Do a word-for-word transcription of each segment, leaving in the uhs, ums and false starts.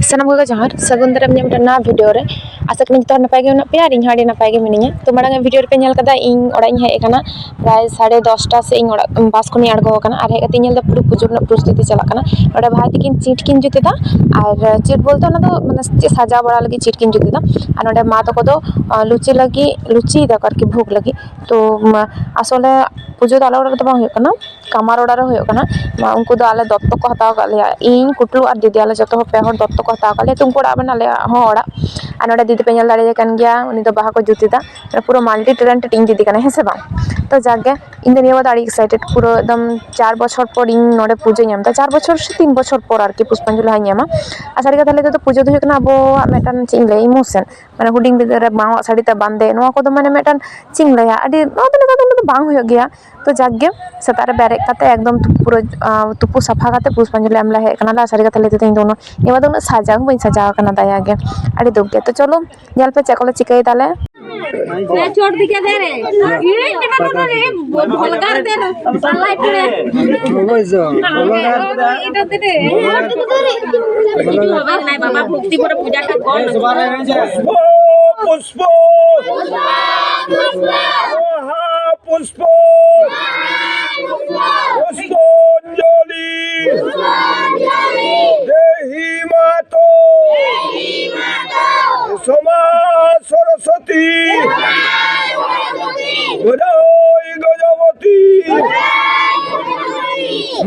ᱥᱟᱱᱟᱢ ᱠᱚᱜᱮ ᱡᱚᱦᱟᱨ, ᱥᱟᱹᱜᱩᱱ ᱫᱟᱨᱟᱢ ᱤᱧᱟᱹᱜ ᱢᱤᱫᱴᱮᱱ ᱱᱟᱣᱟ ᱵᱷᱤᱰᱤᱭᱳ ᱨᱮ᱾ ᱟᱥᱟ ᱠᱟᱹᱱᱟᱹᱧ ᱡᱚᱛᱚ ᱦᱚᱲ ᱱᱟᱯᱟᱭ ᱜᱮ ᱢᱮᱱᱟᱜ ᱯᱮᱭᱟ ᱟᱨ ᱤᱧ ᱦᱚᱸ ᱟᱹᱰᱤ ᱱᱟᱯᱟᱭ ᱜᱮ ᱢᱤᱱᱟᱹᱧᱟ᱾ ᱛᱚ ᱢᱟᱲᱟᱝ ᱟᱜ ᱵᱷᱤᱰᱤᱭᱳ ᱨᱮᱯᱮ ᱧᱮᱞ ᱠᱟᱫᱟ, ᱤᱧ ᱚᱲᱟᱜ ᱤᱧ ᱦᱮᱡ ᱟᱠᱟᱱᱟ ᱯᱨᱟᱭ ᱥᱟᱲᱮ ᱫᱚᱥᱴᱟ ᱥᱮᱫ, ᱤᱧ ᱚᱲᱟᱜ ᱵᱟᱥ ᱠᱷᱚᱱᱤᱧ ᱟᱬᱜᱚ ᱟᱠᱟᱱᱟ ᱟᱨ ᱦᱮᱡ ᱠᱟᱛᱮ ᱤᱧ ᱧᱮᱞ ᱮᱫᱟ ᱯᱩᱨᱟᱹ ᱯᱩᱡᱟᱹ ᱨᱮᱱᱟᱜ ᱯᱨᱚᱥᱛᱩᱛᱤ ᱪᱟᱞᱟᱜ ᱠᱟᱱᱟ᱾ ᱱᱚᱰᱮ ᱵᱷᱟᱭ ᱛᱟᱹᱠᱤᱱ ᱪᱤᱴ ᱠᱤᱱ ᱡᱩᱛ ᱮᱫᱟ ᱟᱨ ᱪᱤᱴ ᱵᱚᱞᱛᱮ ᱚᱱᱟ ᱫᱚ ᱢᱟᱱᱮ ᱪᱮᱫ ᱥᱟᱡᱟᱣ ᱵᱟᱲᱟ ᱞᱟᱹᱜᱤᱫ ᱪᱤᱴ ᱠᱤᱱ ᱡᱩᱛ ᱮᱫᱟ᱾ ᱟᱨ ᱱᱚᱰᱮ ᱢᱟ ᱛᱟᱠᱚ ᱫᱚ ᱟᱸ, ᱞᱩᱪᱤ ᱞᱟᱹᱜᱤᱫ, ᱞᱩᱪᱤᱭ ᱫᱟᱠᱚ ᱟᱨᱠᱤ ᱵᱷᱳᱜᱽ ᱞᱟᱹᱜᱤᱫ᱾ ᱛᱚ ᱢᱟ, ᱟᱥᱚᱞᱮ ᱯᱩᱡᱟᱹ ᱫᱚ ᱟᱞᱮ ᱚᱲᱟᱜ ᱨᱮᱫᱚ ᱵᱟᱝ ᱦᱩᱭᱩᱜ ᱠᱟᱱᱟ, ᱠᱟᱢᱟᱨ ᱚᱲᱟᱜ ᱨᱮ ᱦᱩᱭᱩᱜ ᱠᱟᱱᱟ᱾ ᱢᱟ, ᱩᱱᱠᱩ ᱫᱚ ᱟᱞᱮ ᱫᱚᱛᱛᱚ ᱠᱚ ᱦᱟᱛᱟᱣ ᱟᱠᱟᱫ ᱞᱮᱭᱟ, ᱤᱧ, ᱠᱩᱴᱞᱩ ᱟᱨ ᱫᱤᱫᱤ, ᱟᱞᱮ ᱡᱚᱛᱚ ᱦᱚᱲ ᱯᱮ ᱦᱚᱲ ᱫᱚᱛᱛᱚ ᱠᱚ ᱦᱟᱛᱟᱣ ᱟᱠᱟᱫ ᱞᱮᱭᱟ᱾ ᱛᱚ ᱩᱱᱠᱩ ᱚᱲᱟᱜ ᱢᱮᱱᱟᱜ ᱞᱮᱭᱟ ᱦᱚᱸ ᱚᱲᱟᱜ᱾ ᱟᱨ ᱱᱚᱰᱮ ᱫᱤᱫᱤ ᱯᱮ ᱧᱮᱞ ᱫᱟᱲᱮᱭᱟᱭ ᱠᱟᱱ ᱜᱮᱭᱟ, ᱩᱱᱤ ᱫᱚ ᱵᱟᱦᱟ ᱠᱚ ᱡᱩᱛ ᱮᱫᱟ᱾ ᱯᱩᱨᱟᱹ multi talented ᱤᱧ ᱫᱤᱫᱤ ᱠᱟᱱᱟᱭ, ᱦᱮᱸ ᱥᱮ ᱵᱟᱝ? ᱛᱚ ᱡᱟᱠ ᱜᱮ, ᱤᱧ ᱫᱚ ᱱᱤᱭᱟᱹ ᱵᱟᱨ ᱫᱚ ᱟᱹᱰᱤ excited, ᱯᱩᱨᱟᱹ ᱮᱠᱫᱚᱢ ᱪᱟᱨ ᱵᱚᱪᱷᱚᱨ ᱯᱚᱨ ᱤᱧ ᱱᱚᱰᱮ ᱯᱩᱡᱟᱹᱧ ᱮᱢ ᱮᱫᱟ, ᱪᱟᱨ ᱵᱚᱪᱷᱚᱨ ᱥᱮ ᱛᱤᱱ ᱵᱚᱪᱷᱚᱨ ᱯᱚᱨ ᱟᱨᱠᱤ ᱯᱩᱥᱯᱟᱧᱡᱚᱞᱤ ᱦᱟᱸᱜ ᱤᱧ ᱮᱢᱟ᱾ ᱟᱨ ᱥᱟᱹᱨᱤ ᱠᱟᱛᱷᱟ ᱞᱟᱹᱭ ᱛᱮᱫᱚ ᱯᱩᱡᱟᱹ ᱫᱚ ᱦᱩᱭᱩᱜ ᱠᱟᱱᱟ ᱟᱵᱚᱣᱟᱜ ᱢᱤᱫᱴᱟᱝ, ᱪᱮᱫ ᱤᱧ ᱞᱟᱹᱭᱟ, emotion᱾ ᱢᱟᱱᱮ ᱦᱩᱰᱤᱧ ᱵᱤᱫᱟᱹᱞ ᱨᱮ ᱢᱟᱣᱟᱜ ᱥᱟᱹᱲᱤ ᱛᱮ ᱵᱟᱸᱫᱮ, ᱱᱚᱣᱟ ᱠᱚᱫᱚ ᱢᱟᱱᱮ ᱢᱤᱫᱴᱟᱝ, ᱪᱮᱫ ᱤᱧ ᱞᱟᱹᱭᱟ, ᱟᱹᱰᱤ, ᱱᱚᱣᱟ ᱫᱚ ᱱᱮᱛᱟᱨ ᱫᱚ ᱩᱱᱟᱹᱜ ᱫᱚ ᱵᱟᱝ ᱦᱩᱭᱩᱜ ᱜᱮᱭᱟ᱾ ᱛᱚ ᱡᱟᱠ ᱜᱮ, ᱥᱮᱛᱟᱜ ᱨᱮ ᱵᱮᱨᱮᱫ ᱠᱟᱛᱮ ᱮᱠᱫᱚᱢ ᱛᱩᱯᱩ ᱯᱩᱨᱟᱹ, ᱟᱸ, ᱛᱩᱯᱩ ᱥᱟᱯᱷᱟ ᱠᱟᱛᱮ ᱯᱩᱥᱯᱟᱧᱡᱚᱞᱤ ᱮᱢ ᱞᱮ ᱦᱮᱡ ᱟᱠᱟᱱᱟ᱾ ᱟᱨ ᱥᱟᱹᱨᱤ ᱠᱟᱛᱷᱟ ᱞᱟᱹᱭ ᱛᱮᱫᱚ ᱤᱧ ᱫᱚ ᱩᱱᱟᱹᱜ, ᱱᱤᱭᱟᱹ ᱵᱟᱨ ᱫᱚ ᱩᱱᱟᱹᱜ ᱥᱟᱡᱟᱣ ᱦᱚᱸ ᱵᱟᱹᱧ ᱥᱟᱡᱟᱣ ᱟᱠᱟᱱᱟ ᱫᱟᱭᱟ ᱜᱮ, ᱟᱹᱰᱤ ᱫᱩᱠ ᱜᱮ᱾ ᱛᱚ ᱪᱚᱞᱚ ᱧᱮᱞ ᱯᱮ ᱪᱮᱫ ᱠᱚᱞᱮ ᱪᱤᱠᱟᱹᱭ ᱫᱟᱞᱮ᱾ ᱪᱷᱳᱴ ᱫᱤᱠᱷᱮ ᱫᱮ ᱨᱮ, ᱤᱧ ᱵᱷᱚᱞᱜᱟᱨ ᱫᱮ ᱨᱮ, ᱥᱟᱞᱟᱭ ᱠᱚᱨᱮ। ᱚᱵᱚᱥᱥᱚ, ᱵᱷᱚᱞᱜᱟᱨ। ᱵᱟᱵᱟ ᱵᱷᱚᱠᱛᱤ ᱯᱩᱨᱟᱹ ᱯᱩᱡᱟ ᱠᱚ ᱠᱚᱨ। পুষ্প, পুষ্প। মহাপুষ্প। পুষ্পাঞ্জলি। দেহি মাত। ক্ষমা সরস্বতী। জয় গজবতী।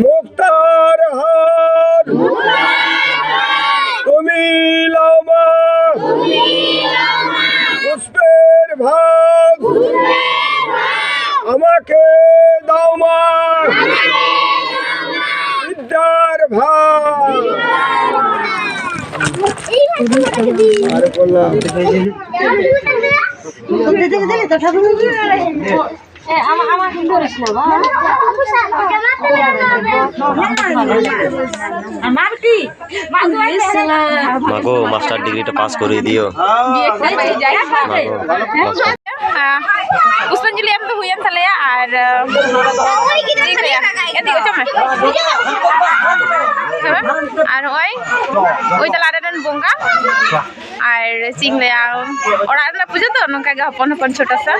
মুক্তার হার। তুমি লাও মা। পুষ্পের ভাগ। আমাকে দাও মা। বিদ্যার ভাগ। আরে বললাম। আমার কি? মাগো, মাস্টার ডিগ্রিটা পাস করিয়ে দিও। মাগো, মাস্টার। ᱟᱨ ᱯᱩᱥᱯᱟᱧᱡᱚᱞᱤ ᱮᱢ ᱫᱚ ᱦᱩᱭᱮᱱ ᱛᱟᱞᱮᱭᱟ᱾ ᱟᱨ ᱪᱮᱫ ᱤᱧ ᱞᱟᱹᱭᱟ? ᱮ, ᱫᱤ, ᱚᱪᱚᱜ ᱢᱮ᱾ ᱦᱮᱸ? ᱟᱨ ᱱᱚᱜᱼᱚᱭ ᱳᱭ ᱛᱟᱞᱟ ᱨᱮᱱ ᱵᱚᱸᱜᱟ᱾ ᱟᱨ ᱪᱮᱫ ᱤᱧ ᱞᱟᱹᱭᱟ, ᱚᱲᱟᱜ ᱨᱮᱱᱟᱜ ᱯᱩᱡᱟᱹ ᱛᱚ ᱱᱚᱝᱠᱟ ᱜᱮ ᱦᱚᱯᱚᱱ ᱦᱚᱯᱚᱱ ᱪᱷᱳᱴᱟ ᱥᱟ᱾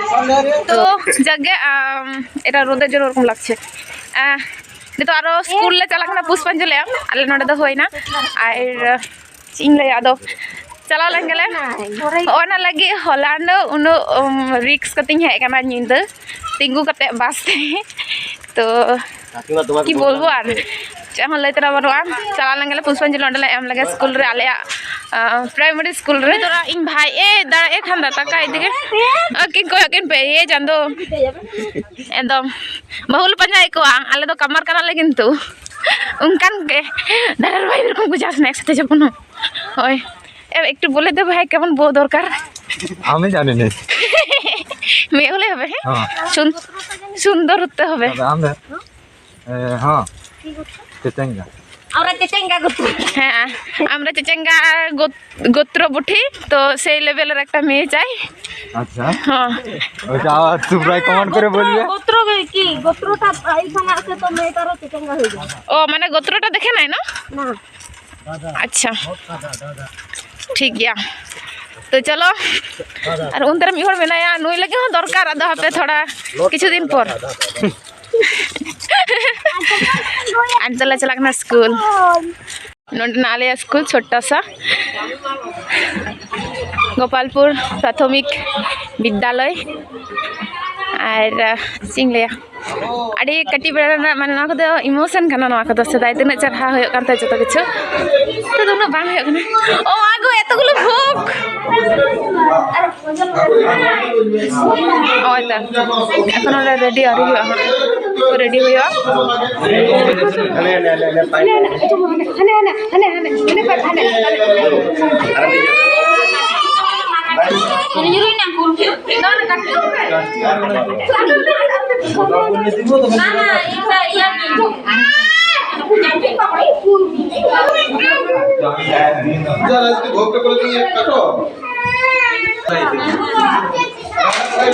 ᱛᱚ ᱡᱟᱜᱮ, ᱟᱢ, ᱮᱴᱟᱜ ᱨᱚᱫᱮ ᱡᱚᱱᱚ ᱨᱚᱠᱚᱢ ᱞᱟᱜᱪᱷᱮ᱾ ᱟᱸ, ᱱᱤᱛᱚᱜ ᱟᱨᱚ ᱥᱠᱩᱞ ᱞᱮ ᱪᱟᱞᱟᱜ ᱠᱟᱱᱟ ᱯᱩᱥᱯᱟᱧᱡᱚᱞᱤ ᱮᱢ᱾ ᱟᱞᱮ ᱱᱚᱰᱮ ᱫᱚ ᱦᱩᱭᱱᱟ᱾ ᱟᱨ ᱪᱮᱫ ᱤᱧ ᱞᱟᱹᱭᱟ, ᱟᱫᱚ ᱪᱟᱞᱟᱣ ᱞᱮᱱ ᱜᱮᱞᱮ᱾ ᱚᱱᱟ ᱞᱟᱹᱜᱤᱫ ᱦᱚᱞᱟᱱᱰ ᱩᱱᱟᱹᱜ, ᱩᱢ, ᱨᱤᱠᱥ ᱠᱟᱛᱮᱧ ᱦᱮᱡ ᱟᱠᱟᱱᱟ ᱧᱤᱫᱟᱹ ᱛᱤᱸᱜᱩ ᱠᱟᱛᱮ ᱵᱟᱥ ᱛᱮ᱾ ᱛᱚ ᱠᱤ ᱵᱚᱞᱵᱚ ᱟᱨ ᱪᱮᱫ ᱦᱚᱸ ᱞᱟᱹᱭ ᱛᱮᱱᱟᱜ ᱵᱟᱹᱱᱩᱜᱼᱟ᱾ ᱪᱟᱞᱟᱣ ᱞᱮᱱ ᱜᱮᱞᱮ ᱯᱩᱥᱯᱟᱧᱡᱚᱞᱤ ᱚᱸᱰᱮ ᱞᱮ ᱮᱢ ᱞᱮᱜᱮ ᱥᱠᱩᱞ ᱨᱮ, ᱟᱞᱮᱭᱟᱜ, ᱟᱸ, ᱯᱨᱟᱭᱢᱟᱨᱤ ᱥᱠᱩᱞ ᱨᱮ᱾ ᱛᱷᱚᱲᱟ ᱤᱧ ᱵᱷᱟᱭ ᱮ ᱫᱟᱲᱮ ᱠᱷᱟᱱ ᱫᱟ ᱛᱟᱠᱟ ᱤᱫᱤ ᱜᱮ᱾ ᱟᱹᱠᱤᱱ ᱠᱚᱭᱚᱜ ᱠᱤᱱ ᱯᱮ, ᱮ ᱪᱟᱸᱫᱚ᱾ ᱮᱠᱫᱚᱢ ᱵᱟᱹᱦᱩ ᱞᱮ ᱯᱟᱸᱡᱟᱭᱮᱫ ᱠᱚᱣᱟ, ᱟᱞᱮ ᱫᱚ ᱠᱟᱢᱟᱨ ᱠᱟᱱᱟᱞᱮ ᱠᱤᱱᱛᱩ᱾ ᱚᱱᱠᱟᱱ ᱜᱮ ᱫᱟᱫᱟ ᱵᱷᱟᱭ ᱮᱨᱚᱠᱚᱢ ᱠᱚ ᱪᱟᱥ ᱱᱮᱠᱥᱴ ᱛᱮ ᱡᱮᱢᱚᱱ ᱦᱳᱭ᱾ ᱮ, ᱮᱠᱴᱩ ᱵᱚᱞᱮ ᱫᱮ ᱵᱷᱟᱭ ᱠᱮᱢᱚᱱ ᱵᱚᱦᱩ ᱫᱚᱨᱠᱟর। আমি জানি না। মেয়ে হলে হবে, হ্যাঁ? হ্যাঁ। সুন-, সুন্দর হতে হবে। তবে আমরা, এ, হ্যাঁ, চেচেঙ্গা। আমরা চেচেঙ্গা গোত্র। হ্যাঁ, আমরা চেচেঙ্গা গোত-, গোত্র বুঠি, তো সেই লেভেলের একটা মেয়ে চাই। আচ্ছা। হ্যাঁ। ওইটা আবার তোমরাই কমেন্ট করে বলবে। গোত্র কি? গোত্রটা এইখানে আছে তো মেয়েটারও চেচেঙ্গা হয়ে যাবে। ও, মানে গোত্রটা দেখে নেয় না? না। ᱟᱪᱪᱷᱟ, ᱴᱷᱤᱠ ᱜᱮᱭᱟ᱾ ᱛᱚ ᱪᱚᱞᱚ, ᱟᱨ ᱚᱱᱛᱮ ᱨᱮ ᱢᱤᱫ ᱦᱚᱲ ᱢᱮᱱᱟᱭᱟ, ᱱᱩᱭ ᱞᱟᱹᱜᱤᱫ ᱦᱚᱸ ᱫᱚᱨᱠᱟᱨ, ᱟᱫᱚ ᱦᱟᱯᱮ ᱛᱷᱚᱲᱟ ᱠᱤᱪᱷᱩ ᱫᱤᱱ ᱯᱚᱨ᱾ ᱟᱨ ᱱᱤᱛᱚᱜ ᱞᱮ ᱪᱟᱞᱟᱜ ᱠᱟᱱᱟ ᱥᱠᱩᱞ᱾ ᱱᱚᱸᱰᱮᱱᱟᱜ ᱟᱞᱮᱭᱟᱜ ᱥᱠᱩᱞ ᱪᱷᱳᱴᱴᱟ ᱥᱟ ᱜᱳᱯᱟᱞᱯᱩᱨ ᱯᱨᱟᱛᱷᱚᱢᱤᱠ ᱵᱤᱫᱽᱫᱟᱞᱚᱭ᱾ ᱟᱨ, ᱪᱮᱫ ᱤᱧ ᱞᱟᱹᱭᱟ, ᱟᱹᱰᱤ ᱠᱟᱹᱴᱤᱡ ᱵᱮᱲᱟ ᱨᱮᱱᱟᱜ, ᱢᱟᱱᱮ, ᱱᱚᱣᱟ ᱠᱚᱫᱚ ᱤᱢᱳᱥᱚᱱ ᱠᱟᱱᱟ᱾ ᱱᱚᱣᱟ ᱠᱚᱫᱚ ᱥᱮᱫᱟᱭ ᱛᱤᱱᱟᱹᱜ ᱪᱮᱨᱦᱟ ᱦᱩᱭᱩᱜ ᱠᱟᱱ ᱛᱟᱦᱮᱸᱫ ᱡᱚᱛᱚ ᱠᱤᱪᱷᱩ, ᱱᱤᱛᱚᱜ ᱫᱚ ᱩᱱᱟᱹᱜ ᱵᱟᱝ ᱦᱩᱭᱩᱜ ᱠᱟᱱᱟ᱾ ᱳ ᱢᱟ ᱜᱳ, ᱮᱛᱚᱜᱩᱞᱳ ᱵᱷᱩᱠ! ᱱᱚᱜᱼᱚᱭ ᱛᱚ, ᱮᱠᱷᱚᱱ ᱱᱚᱰᱮ ᱨᱮᱰᱤ ᱟᱹᱣᱨᱤ ᱦᱩᱭᱩᱜᱼᱟ ᱦᱟᱸᱜ, ᱨᱮᱰᱤ ᱦᱩᱭᱩᱜᱼᱟ᱾ ᱦᱟᱱᱮ, ᱦᱟᱱᱮ, ᱦᱟᱱᱮ, ᱦᱟᱱᱮ, ᱦᱟᱱᱮ, ᱦᱟᱱᱮ, ᱦᱟᱱᱮ, ᱦᱟᱱᱮ, ᱦᱟᱱᱮ, ᱦᱟᱱᱮ, ᱦᱟᱱᱮ᱾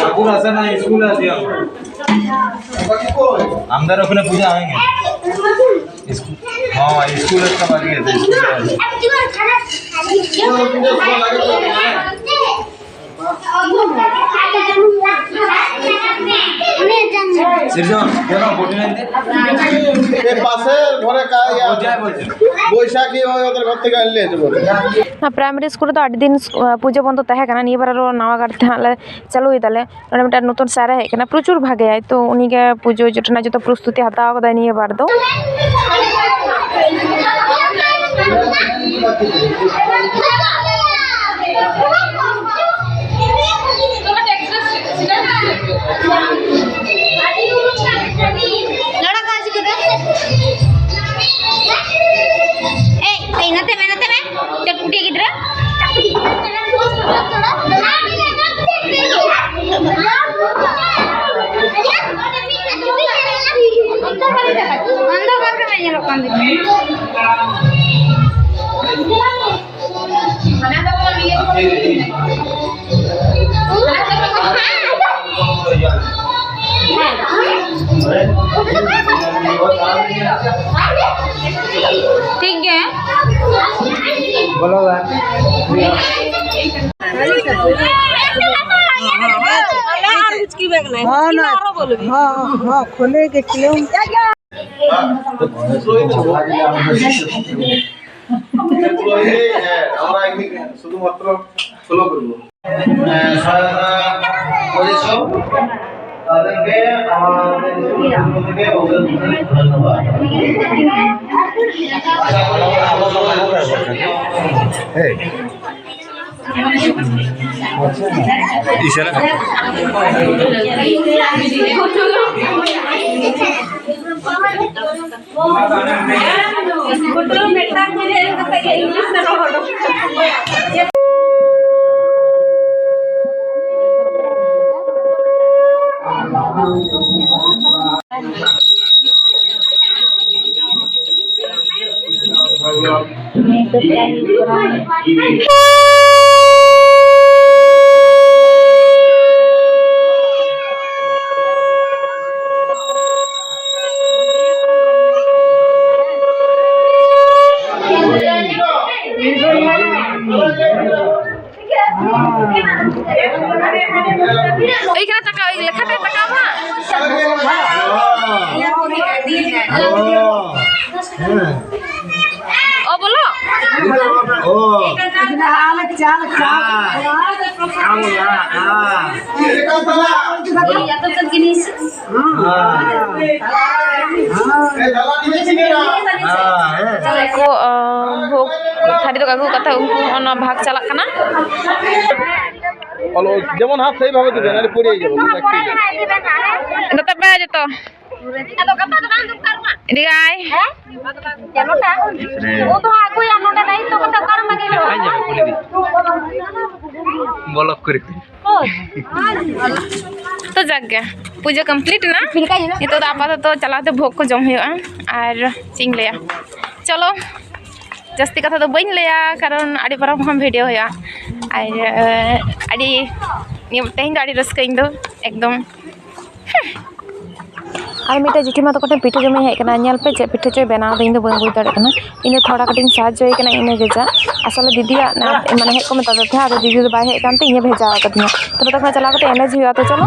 ঠাকুর আছে না, স্কুল আছে। আমরা ওখানে পূজা হয়নি। স্কুল, হ্যাঁ, স্কুল একটা বাকি আছে, স্কুলে আছে। সিজন, কেন ফোর্টি নাইন? এ পাশের ঘরে কাজ, বৈশাখী ওই ওদের ঘর থেকে আনলে এসে বলে। ᱱᱚᱣᱟ ᱯᱨᱟᱭᱢᱟᱨᱤ ᱥᱠᱩᱞ ᱨᱮᱫᱚ ᱟᱹᱰᱤ ᱫᱤᱱ ᱥᱠᱩ-, ᱯᱩᱡᱟᱹ ᱵᱚᱱᱫᱚ ᱛᱟᱦᱮᱸ ᱠᱟᱱᱟ᱾ ᱱᱤᱭᱟᱹ ᱵᱟᱨ ᱟᱨᱚ ᱱᱟᱣᱟ ᱜᱟᱨ ᱛᱮ ᱦᱟᱸᱜ ᱞᱮ ᱪᱟᱹᱞᱩᱭ ᱫᱟᱞᱮ᱾ ᱱᱚᱰᱮ ᱢᱤᱫᱴᱟᱝ ᱱᱚᱛᱩᱱ ᱥᱟᱨᱮ ᱦᱮᱡ ᱟᱠᱟᱱᱟ, ᱯᱨᱚᱪᱩᱨ ᱵᱷᱟᱜᱮᱭᱟᱭ, ᱛᱚ ᱩᱱᱤᱜᱮ ᱯᱩᱡᱟᱹ ᱨᱮᱱᱟᱜ ᱡᱚᱛᱚ ᱯᱨᱚᱥᱛᱩᱛᱤ ᱦᱟᱛᱟᱣ ᱠᱟᱫᱟᱭ ᱱᱤᱭᱟᱹ ᱵᱟᱨ ᱫᱚ᱾ ᱞᱟᱲᱟ ᱠᱟᱡᱽ ᱠᱚᱫᱚ᱾ ᱮᱭ, ᱮᱭ, ᱱᱚᱛᱮ ᱢᱮ, ᱱᱚᱛᱮ ᱢᱮ᱾ ᱪᱟᱹᱠᱩᱴᱤᱭᱟᱹ ᱜᱤᱫᱽᱨᱟᱹ᱾ ᱚᱱᱫᱷᱚᱠᱟᱨ ᱨᱮ ᱧᱮᱞᱚᱜ ᱠᱟᱱ ᱛᱤᱧᱟ᱾ ᱴᱷᱤᱠ ᱜᱮ᱾ ᱵᱚᱞᱚ ᱵᱟᱝ᱾ ᱦᱚᱸ, ᱦᱚᱸ, ᱦᱚᱸ, ᱠᱷᱩᱞᱮ ᱜᱮ ᱠᱷᱩᱞᱟᱹᱣ᱾ শুধুমাত্র ফলো করবো। সহায়তা করেছ, তাদেরকে আমাদের স্কুল পক্ষ থেকে অসংখ্য ধন্যবাদ। আশা করি আপনারা এই। ইশারা। ᱮᱭ ᱠᱟᱱᱟ ᱴᱟᱠᱟ, ᱳᱭ ᱞᱮᱠᱷᱟ ᱛᱮ ᱴᱟᱠᱟ ᱢᱟ᱾ ᱚ, ᱵᱚᱞᱚ᱾ ᱚ᱾ ᱠᱚ, ᱟᱸ, ᱵᱷᱳᱜᱽ ᱛᱷᱟᱹᱨᱤ ᱫᱚ ᱟᱹᱜᱩ ᱠᱟᱛᱮ ᱩᱱᱠᱩ ᱚᱱᱟ ᱵᱷᱟᱜᱽ ᱪᱟᱞᱟᱜ ᱠᱟᱱᱟ᱾ ᱚᱞᱚ, ᱡᱮᱢᱚᱱ ᱦᱟᱛ ᱥᱮᱭ ᱵᱷᱟᱵᱮ ᱫᱤᱵᱮᱱ, ᱟᱨ ᱯᱩᱨᱤᱭᱟᱹ ᱡᱮᱢᱚᱱ, ᱮᱠᱴᱩ ᱡᱮᱢᱚᱱ᱾ ᱱᱚᱛᱮ ᱯᱮ ᱡᱚᱛᱚ᱾ ᱟᱫᱚ ᱜᱟᱯᱟ ᱫᱚ ᱵᱟᱝ ᱫᱚᱨᱠᱟᱨᱚᱜᱼᱟ᱾ ᱮᱸᱰᱮᱜᱟᱭ᱾ ᱦᱮᱸ? ᱪᱮᱫ ᱱᱚᱰᱮ? ᱩᱱᱠᱩ ᱫᱚ ᱦᱟᱸᱜ ᱟᱹᱜᱩᱭᱟ ᱱᱚᱰᱮ ᱫᱟᱭᱤᱛᱛᱚ ᱠᱟᱛᱮ ᱚᱠᱟᱨᱮᱢ ᱵᱟᱹᱜᱤ ᱦᱚᱴᱚ ᱠᱟᱜᱼᱟ? ᱵᱚᱞᱚᱠ ᱠᱚᱨᱮ᱾ ᱦᱳᱭ᱾ ᱛᱚ ᱡᱟᱠ ᱜᱮ, ᱯᱩᱡᱟᱹ complete ᱮᱱᱟ᱾ ᱱᱤᱛᱚᱜ ᱫᱚ ᱟᱯᱟᱛᱚᱛᱚ ᱪᱟᱞᱟᱣ ᱛᱮ ᱵᱷᱳᱜᱽ ᱠᱚ ᱡᱚᱢ ᱦᱩᱭᱩᱜᱼᱟ᱾ ᱟᱨ ᱪᱮᱫ ᱤᱧ ᱞᱟᱹᱭᱟ, ᱪᱚᱞᱚ, ᱡᱟᱹᱥᱛᱤ ᱠᱟᱛᱷᱟ ᱫᱚ ᱵᱟᱹᱧ ᱞᱟᱹᱭᱟ, ᱠᱟᱨᱚᱱ ᱟᱹᱰᱤ ᱯᱟᱨᱚᱢ ᱠᱷᱚᱱ ᱵᱷᱤᱰᱤᱭᱳ ᱦᱩᱭᱩᱜᱼᱟ᱾ ᱟᱨ, ᱟᱹᱰᱤ, ᱛᱮᱦᱮᱧ ᱫᱚ ᱟᱹᱰᱤ ᱨᱟᱹᱥᱠᱟᱹ ᱤᱧ ᱫᱚ ᱮᱠᱫᱚᱢ᱾ ᱟᱨ ᱢᱤᱫᱴᱮᱡ ᱡᱤᱴᱷᱤᱢᱟ ᱛᱟᱠᱚ ᱴᱷᱮᱱ ᱯᱤᱴᱷᱟᱹ ᱡᱚᱢᱤᱧ ᱦᱮᱡ ᱟᱠᱟᱱᱟ, ᱧᱮᱞ ᱯᱮ ᱪᱮᱫ ᱯᱤᱴᱷᱟᱹ ᱪᱚᱭ ᱵᱮᱱᱟᱣ ᱮᱫᱟ, ᱤᱧ ᱫᱚ ᱵᱟᱹᱧ ᱵᱩᱡᱽ ᱫᱟᱲᱮᱭᱟᱜ ᱠᱟᱱᱟ᱾ ᱤᱧ ᱫᱚ ᱛᱷᱚᱲᱟ ᱠᱟᱹᱴᱤᱡ ᱤᱧ ᱥᱟᱦᱟᱡᱽᱡᱚᱭᱮ ᱠᱟᱱᱟ, ᱤᱱᱟᱹ ᱜᱮ ᱡᱟ᱾ ᱟᱥᱚᱞᱮ ᱫᱤᱫᱤᱭᱟᱜ ᱱᱟ-, ᱢᱟᱱᱮ ᱦᱮᱡ ᱠᱚ ᱢᱮᱛᱟ ᱫᱮ ᱛᱟᱦᱮᱸᱫ, ᱟᱫᱚ ᱫᱤᱫᱤ ᱫᱚ ᱵᱟᱭ ᱦᱮᱡ ᱠᱟᱱᱛᱮ ᱤᱧᱮ ᱵᱷᱮᱡᱟ ᱟᱠᱟᱫᱤᱧᱟ᱾ ᱛᱚᱵᱮ ᱛᱚᱠᱷᱚᱱ ᱪᱟᱞᱟᱣ ᱠᱟᱛᱮ ᱮᱱᱮᱡ ᱦᱩᱭᱩᱜᱼᱟ, ᱛᱚ ᱪᱚᱞᱚ᱾